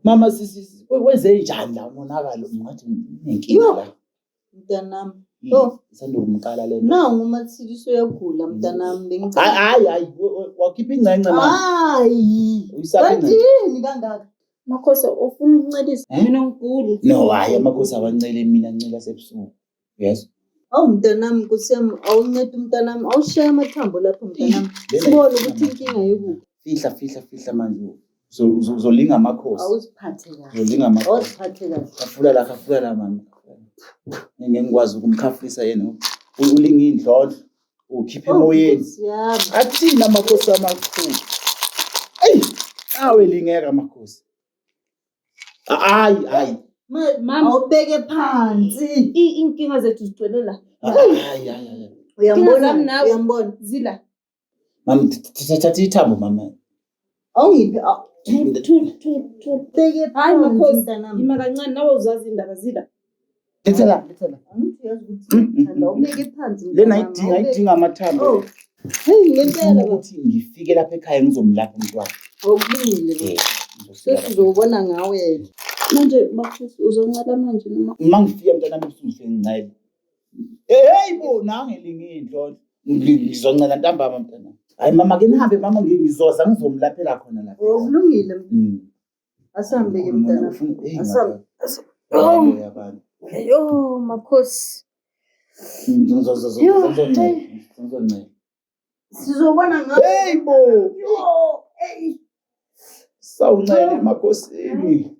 Mama sisi wenze njani la umonakalo ngathi unenkinga la. Mntanami. Yo. Isanda kumqala le nto. Nangu uMathiliso uyagula mntanami bengicela. Hayi hayi hayi wakhipha ingcence mama. Hayi. Uyisaphi Kanti ingcence? yini kangaka? Makhosi ufuna ukuncelisa Eh? mina ngiguli. No hayi amakhosi awancele mina ncela sebusuku. Yes. Awu mntanami Nkosi yami awunceda umntanami awushaye amathambo lapho mntanami. Lena Sibone ukuthi inkinga ikuphi. Fihla fihla fihla manje. Uzolinga amakhosi. Awuziphathe kahle. Uzolinga amakhosi. Awuziphathe kahle. Khafula la khafula la mama. Ngeke ngikwazi ukumkhafulisa yena. Ulinga indlondlo. Ukhipha Oh, emoyeni. Nkosi yami. Athini amakhosi amakhulu? Eyi, awe lingeka amakhosi. Hayi hayi. Mama. Awubeke phansi. Inkinga zethu zigcwele la. Hayi hayi hayi. Uyambona? zami nawe. Uyambona? Zila. Mama thatha ithambo mama. Awungiphi Thula thula thula thula. awubeke Hayi phansi makhosi. mntanami. Ima kancane nawe uzazi indaba zila. Letha la, letha la. Angithi uyazi ukuthi ngiyakthanda. Awubeke phansi Lena mntanami, ayidinga awubeke- ayidinga amathambo. Oh. Hey ngempela baba. Ukuthi ngifike lapha ekhaya ngizomlapha umntwana. Awukulungile baba. Eh, ngizofika lapha. Sesizobona ngawe. Manje makhosi uzoncela manje noma Uma ngifika mntanami ebusuku ngifike ngincele. Hey bo nange linga indlondlo. Ngizoncela ntambama mntanami. Hayi mama ke nihambe mama ngizoza ngizomlaphela khona lapha. Awukulungile. Mm. Asambe ke mntanami. Hey, Asambe. madoda. Hayi, abantu. Yo makhosi. Yo, Ngizoncela. Ngizoncela. Sizobona ngawe. Hey bo. Yo, hey. Sawuncele emakhosini.